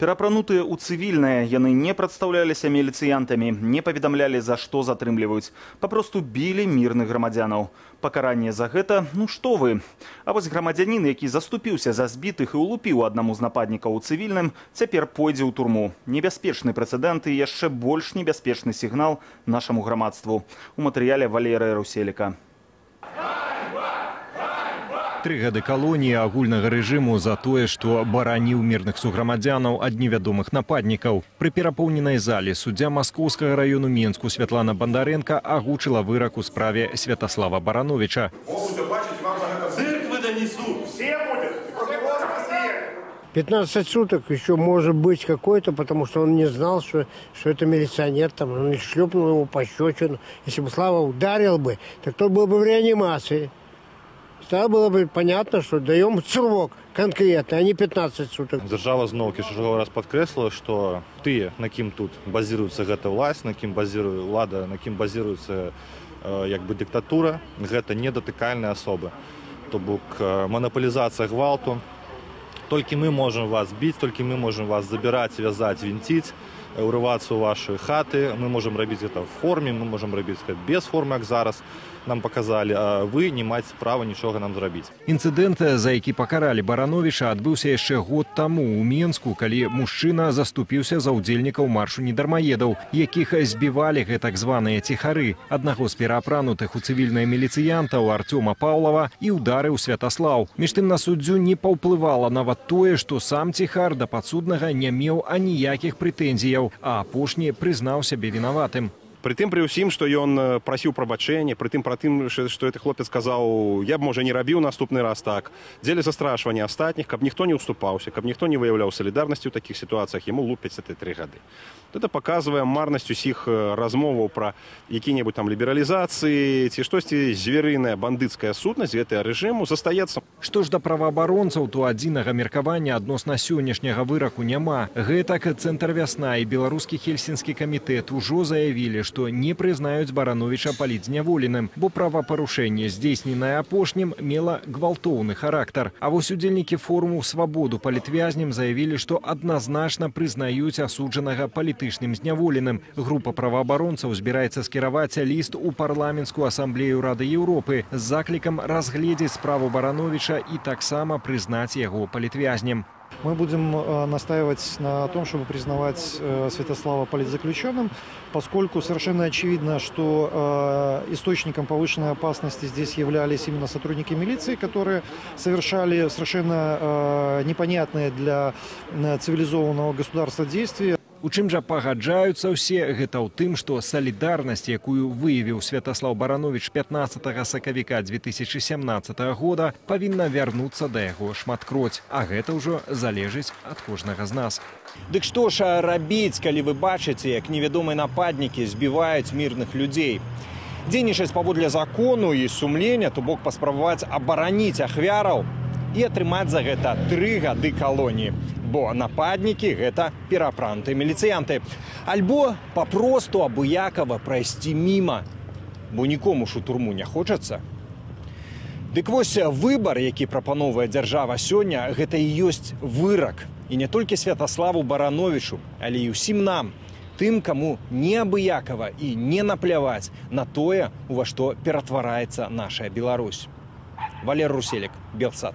Перапранутыя ў цывільнае, яны не прадстаўляліся міліцыянтамі, не паведамлялі, за што затрымліваюць. Папросту білі мірных грамадзянаў. Пакаранне за гэта, ну што вы. А вось грамадзянін, які заступіўся за збітых і ўлупіў аднаму з нападнікаў у цывільным, цяпер пойдзе ў турму. Небяспечны прэцэдэнт і яшчэ больш небяспечны сігнал нашаму грамадству. У матэрыяле Валерыя Руселіка. 3 гады калоніі агульнага рэжыму за тое, што бараніў мірных суграмадзянаў ад невядомых нападнікаў. Пры перапоўненай зале суддзя Маскоўскага раёну Менску Святлана Бандарэнка агучыла вырак у справе Святаслава Барановіча. Церквы донесут. Все будет. Прокурор съедет. 15 суток еще может быть какой-то, потому что он не знал, что это милиционер, там, он шлепнул ему пощечину. Если бы Слава ударил бы, так тот был бы в реанимации. Тогда было бы понятно, что даем срок конкретно, а не 15 суток. Дзяржава зноў чарговы раз падкрэсліла, што тыя, на кім тут базіруецца гэта ўласць, на кім базіруе ўлада, на кім базіруецца як бы дыктатура, гэта недатыкальныя асобы. То бок манапалізацыя гвалту. Толькі мы можам вас біць, толькі мы можам вас забіраць, вязаць, вінціць, урывацца ў вашы хаты. Мы можам рабіць гэта в форме, мы можам рабіць гэта без формы, як зараз нам паказалі, а вы не маеце права нічога нам зрабіць. Інцыдэнт, за які пакаралі Барановіча, адбыўся яшчэ год таму ў Менску, калі мужчына заступіўся за ўдзельнікаў маршу недармаедаў, якіх збівалі гэтак званыя ціхары. Аднаго з пераапранутых у цывільныя міліцыянтаў Арцёма Паўлава і ўдарыў Святаслаў. Між тым на суддзю не паўплывала нават тое, што сам ціхар да падсуднага не меў аніякіх прэтэнзіяў, а апошні прызнаў сябе вінаватым. Прытым пры ўсім, што ён прасіў прабачэння, прытым пра тым, што гэты хлопец сказаў: «Я б, можа, не рабіў наступны раз так», дзеля застрашвання астатніх, каб ніхто не ўступаўся, каб ніхто не выяўляў салідарнасці ў такіх сітуацыях, яму лупяць эти 3 гады. Это паказвае марнасць усіх размоваў пра які-небудзь там лібералізацыі ці штосьці. Зверыная бандыцкая сутнасць гэтага рэжыму застаецца. Што ж да праваабаронцаў, то адзінага меркавання адносна сённяшняга выраку няма. Гэтак, цэнтр «Вясна» і Беларускі хельсінскі камітэт ужо заявілі, што не прызнаюць Барановіча палітзняволеным, бо правапарушэнне, здзейсненае апошнім, мела гвалтоўны характар. А вось удзельнікі форуму «Свабоду палітвязням» заявілі, што адназначна прызнаюць асуджанага палітычным зняволеным. Група праваабаронцаў збіраецца скіраваць ліст у Парламенцкую асамблею Рады Еўропы з заклікам разгледзець справу Барановіча і таксама прызнаць яго палітвязнем. Мы будем настаивать на том, чтобы признавать Святослава политзаключенным, поскольку совершенно очевидно, что источником повышенной опасности здесь являлись именно сотрудники милиции, которые совершали совершенно непонятные для цивилизованного государства действия. У чым жа пагаджаюцца ўсе, гэта ў тым, што салідарнасць, якую выявіў Святаслаў Барановіч 15 сакавіка 2017 года, павінна вярнуцца да яго шматкроць, а гэта ўжо залежыць ад кожнага з нас. Дык што ж рабіць, калі вы бачыце, як невядомыя нападнікі збіваюць мірных людзей? Дзейнічаць паводле закону і сумлення, то бок паспрабаваць абараніць ахвяраў і атрымаць за гэта 3 гады калоніі, бо нападнікі гэта перапранутыя міліцыянты. Альбо папросту абыякава прайсці міма, бо нікому ж у турму не хочацца. Дык вось, выбар, які прапановвае дзяржава сёння, гэта і ёсць вырак. І не толькі Святаславу Барановічу, але і ўсім нам, тым, каму не абыякава і не напляваць на тое, у ва што ператвараецца наша Беларусь. Валер Руселік, Белсат.